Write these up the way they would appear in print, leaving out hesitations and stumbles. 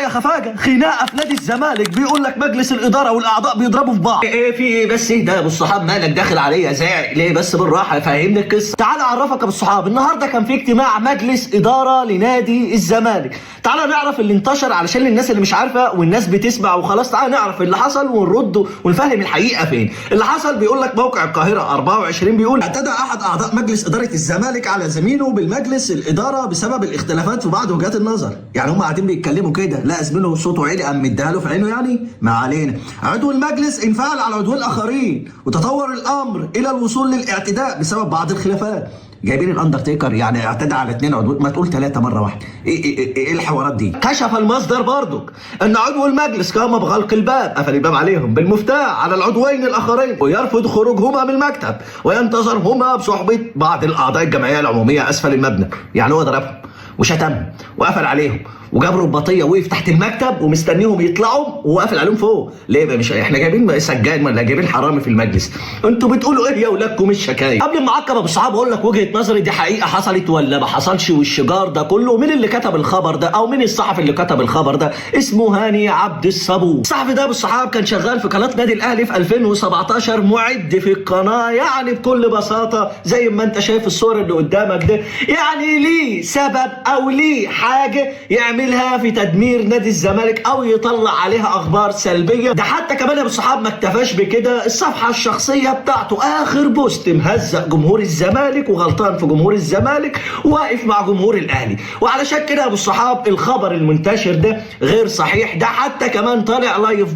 الحق يا خفاجه، خناقه في نادي الزمالك، بيقول لك مجلس الادارة والاعضاء بيضربوا في بعض. ايه في ايه بس؟ ايه ده يا ابو الصحاب؟ مالك داخل عليا زعق ليه؟ بس بالراحة فهمني القصة. تعال اعرفك يا ابو الصحاب، النهارده كان في اجتماع مجلس ادارة لنادي الزمالك. تعال نعرف اللي انتشر علشان الناس اللي مش عارفه والناس بتسمع وخلاص. تعال نعرف اللي حصل ونرد ونفهم الحقيقة فين اللي حصل. بيقول لك موقع القاهرة 24 بيقول اعتدى احد اعضاء مجلس ادارة الزمالك على زميله بالمجلس الادارة بسبب الاختلافات في بعض وجهات النظر. يعني هم قاعدين بيتكلموا كده، لا زميله صوته عالي قام مديها له في عينه. يعني ما علينا. عضو المجلس انفعل على عضوين الاخرين وتطور الامر الى الوصول للاعتداء بسبب بعض الخلافات. جايبين الاندرتيكر يعني اعتدى على 2 عضو، ما تقول 3 مرة واحدة. ايه ايه ايه, إيه الحوارات دي؟ كشف المصدر برضك ان عضو المجلس قام بغلق الباب، قفل الباب عليهم بالمفتاح على العضوين الاخرين ويرفض خروجهما من المكتب وينتظرهما بصحبه بعض الاعضاء الجمعية العمومية اسفل المبنى. يعني هو ضربهم وشتمهم وقفل عليهم وجاب رباطيه وقف تحت المكتب ومستنيهم يطلعوا وقفل عليهم فوق. ليه بقى؟ مش احنا جايبين سجان ولا جايبين حرامي في المجلس؟ انتوا بتقولوا ايه يا ولادكم الشكاية؟ قبل ما اعقب ابو الصحاب اقول لك وجهه نظري، دي حقيقة حصلت ولا ما حصلش؟ والشجار ده كله مين اللي كتب الخبر ده او مين الصحفي اللي كتب الخبر ده؟ اسمه هاني عبد الصبور. الصحفي ده ابو الصحاب كان شغال في قناة نادي الاهلي في 2017، معد في القناة. يعني بكل بساطة زي ما انت شايف الصور اللي قدامك ده، يعني ليه سبب او ليه حاجة يعملها في تدمير نادي الزمالك او يطلع عليها اخبار سلبية. ده حتى كمان يا ابو الصحاب ما اكتفاش بكده، الصفحة الشخصية بتاعته اخر بوست مهزق جمهور الزمالك وغلطان في جمهور الزمالك واقف مع جمهور الاهلي. وعلشان كده يا ابو الصحاب الخبر المنتشر ده غير صحيح. ده حتى كمان طالع live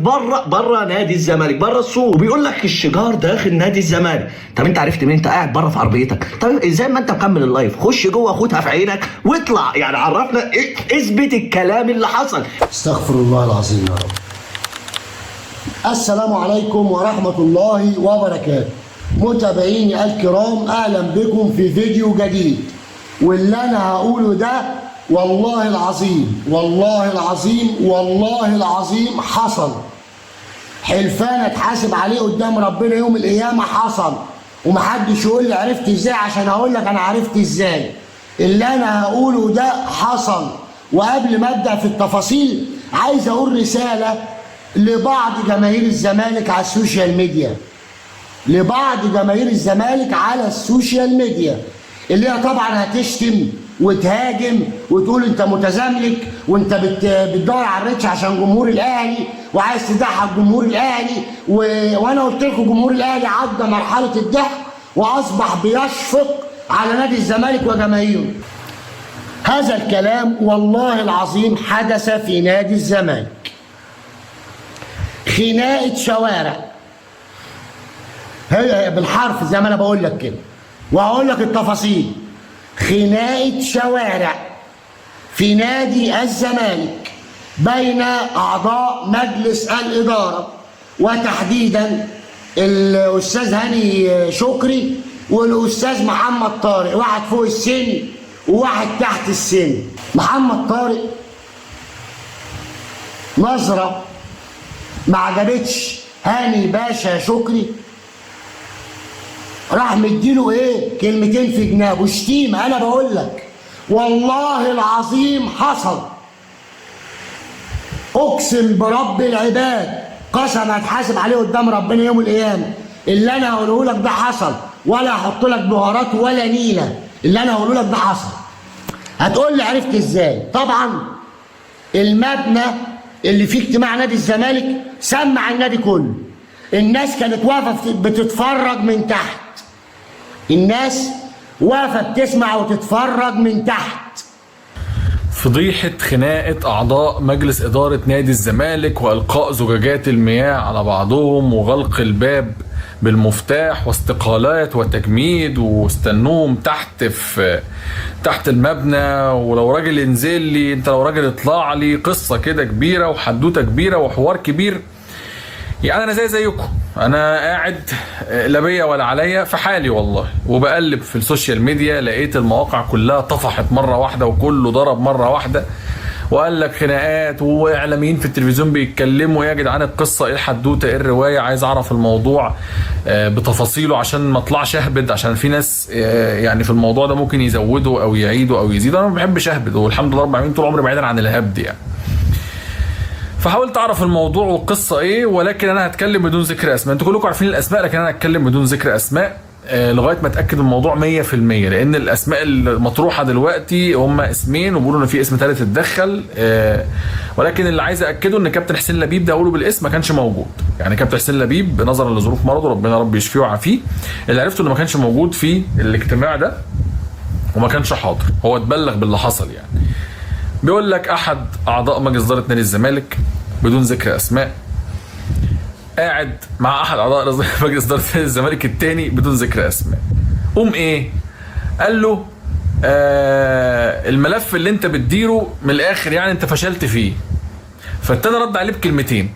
بره نادي الزمالك، بره السوق، وبيقول لك الشجار داخل نادي الزمالك. طب انت عرفت منين؟ انت قاعد بره في عربيتك. طب ازاي ما انت مكمل ال live؟ خش جوه خدها في عينك واطلع، يعني عرفنا إيه، اثبت الكلام اللي حصل. استغفر الله العظيم يا رب. السلام عليكم ورحمة الله وبركاته. متابعيني الكرام، أهلا بكم في فيديو جديد. واللي أنا هقوله ده والله العظيم والله العظيم والله العظيم حصل. حلفان اتحاسب عليه قدام ربنا يوم القيامة، حصل. ومحدش يقول لي عرفت ازاي عشان هقول لك أنا عرفت ازاي. اللي أنا هقوله ده حصل. وقبل ما ابدا في التفاصيل عايز اقول رسالة لبعض جماهير الزمالك على ال social media، لبعض جماهير الزمالك على ال social media اللي هي طبعا هتشتم وتهاجم وتقول انت متزملك وانت بتدور على ال reach عشان جمهور الاهلي وعايز تضحك جمهور الاهلي. وانا قلت لكم جمهور الاهلي عدى مرحلة الضحك واصبح بيشفق على نادي الزمالك وجماهيره. هذا الكلام والله العظيم حدث في نادي الزمالك. خناقة شوارع، هي بالحرف زي ما انا بقول لك كده، وهقول لك التفاصيل. خناقة شوارع في نادي الزمالك بين اعضاء مجلس الادارة، وتحديدا الاستاذ هاني شكري والاستاذ محمد طارق، واحد فوق السن وواحد تحت السن. محمد طارق نظرة ما عجبتش هاني باشا شكري، راح مديله ايه كلمتين في جنابه، شتيمة. انا بقول لك والله العظيم حصل، اقسم برب العباد قسم هتحاسب عليه قدام ربنا يوم القيامة. اللي انا هقوله لك ده حصل، ولا هحط لك بهارات ولا نيلة. اللي انا هقوله لك ده حصل. هتقول لي عرفت ازاي؟ طبعا المبنى اللي فيه اجتماع نادي الزمالك سمع النادي كله، الناس كانت واقفة بتتفرج من تحت، الناس واقفة بتسمع وتتفرج من تحت. فضيحة خناقة أعضاء مجلس إدارة نادي الزمالك وإلقاء زجاجات المياه على بعضهم وغلق الباب بالمفتاح واستقالات وتجميد واستنوهم تحت في تحت المبنى، ولو راجل انزل لي، انت لو راجل اطلع لي، قصة كده كبيرة وحدوتة كبيرة وحوار كبير. يعني انا زي زيكم، انا قاعد لا بيا ولا عليا في حالي والله، وبقلب في ال social media لقيت المواقع كلها طفحت مرة واحدة وكله ضرب مرة واحدة وقال لك خناقات واعلاميين في التلفزيون بيتكلموا. يا جدعان القصة ايه، الحدوتة ايه، الرواية؟ عايز اعرف الموضوع بتفاصيله عشان ما اطلعش اهبد، عشان في ناس يعني في الموضوع ده ممكن يزودوا او يعيدوا او يزيدوا. انا ما بحبش اهبد، والحمد لله رب العالمين طول عمري بعيدا عن الهبد يعني. فحاولت اعرف الموضوع والقصه ايه، ولكن انا هتكلم بدون ذكر اسماء. انتوا كلكم عارفين الاسماء، لكن انا هتكلم بدون ذكر اسماء لغاية ما اتاكد الموضوع 100%، لان الاسماء المطروحة دلوقتي هم اسمين وبيقولوا ان في اسم ثالث اتدخل. ولكن اللي عايز اكده ان كابتن حسين لبيب ده اقوله بالاسم ما كانش موجود. يعني كابتن حسين لبيب نظرا لظروف مرضه، ربنا رب يشفيه ويعافيه، اللي عرفته انه ما كانش موجود في الاجتماع ده وما كانش حاضر، هو اتبلغ باللي حصل. يعني بيقول لك احد اعضاء مجلس ادارة نادي الزمالك بدون ذكر اسماء قاعد مع احد اعضاء مجلس ادارة نادي الزمالك الثاني بدون ذكر اسماء. قوم ايه؟ قال له الملف اللي انت بتديره من الاخر يعني انت فشلت فيه. فالتاني رد عليه بكلمتين،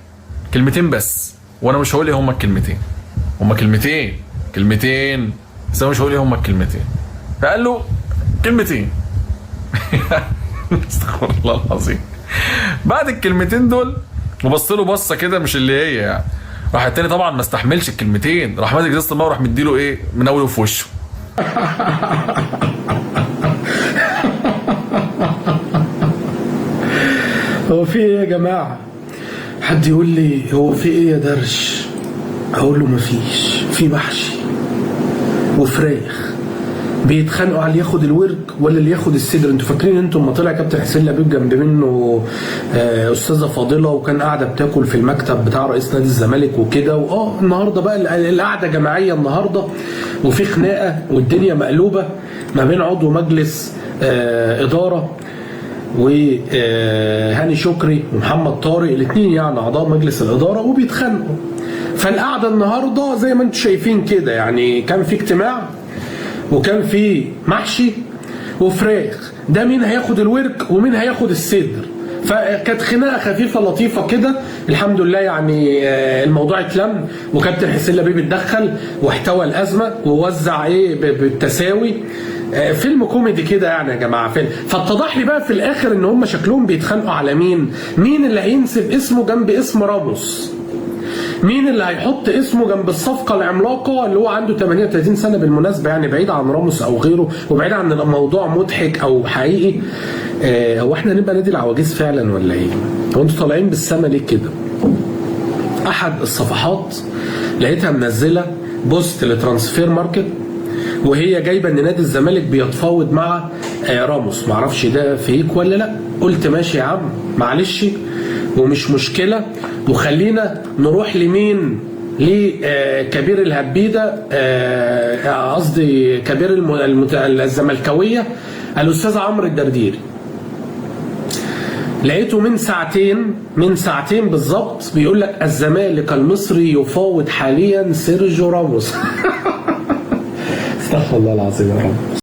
كلمتين بس، وانا مش هقول ايه هما الكلمتين، هما كلمتين بس انا مش هقول ايه هما الكلمتين. فقال له كلمتين. استغفر الله العظيم. بعد الكلمتين دول وبص له بصة كده مش اللي هي يعني، راح التاني طبعا ما استحملش الكلمتين، راح ماسك ازازة المية وراح مديله ايه من اوله في وشه. هو في ايه يا جماعة؟ حد يقول لي هو في ايه يا درش؟ اقول له مفيش، في محشي وفراخ بيتخانقوا على اللي ياخد الورك ولا اللي ياخد الصدر. انتوا فاكرين انتوا لما طلع كابتن حسين لبيب جنب منه استاذه فاضلة وكان قاعدة بتاكل في المكتب بتاع رئيس نادي الزمالك وكده، النهارده بقى القعدة جماعية النهارده، وفي خناقه والدنيا مقلوبة ما بين عضو مجلس ادارة وهاني شكري ومحمد طارق، الاثنين يعني اعضاء مجلس الادارة، وبيتخانقوا. فالقعده النهارده زي ما انتم شايفين كده، يعني كان في اجتماع وكان في محشي وفراخ، ده مين هياخد الورك ومين هياخد الصدر. فكانت خناقه خفيفة لطيفة كده، الحمد لله يعني الموضوع اتلم، وكابتن حسين لبيب اتدخل واحتوى الازمة ووزع ايه بالتساوي. فيلم كوميدي كده يعني يا جماعة، فيلم. فاتضح لي بقى في الاخر ان هم شكلهم بيتخانقوا على مين اللي هينسب اسمه جنب اسم راموس، مين اللي هيحط اسمه جنب الصفقة العملاقة اللي هو عنده 38 سنة بالمناسبة، يعني بعيد عن راموس او غيره وبعيد عن الموضوع مضحك او حقيقي. هو احنا نبقى نادي العواجيز فعلا ولا ايه؟ هو انتوا طالعين بالسما ليه كده؟ احد الصفحات لقيتها منزله post ل Transfermarkt وهي جايبه ان نادي الزمالك بيتفاوض مع راموس، معرفش ده fake ولا لا. قلت ماشي يا عم معلش ومش مشكلة، وخلينا نروح لمين؟ لكبير الهبيده، قصدي كبير الزملكاويه الاستاذ عمرو الدرديري. لقيته من ساعتين بالظبط بيقول لك الزمالك المصري يفاوض حاليا سيرجيو راموس. استغفر الله العظيم يا رب.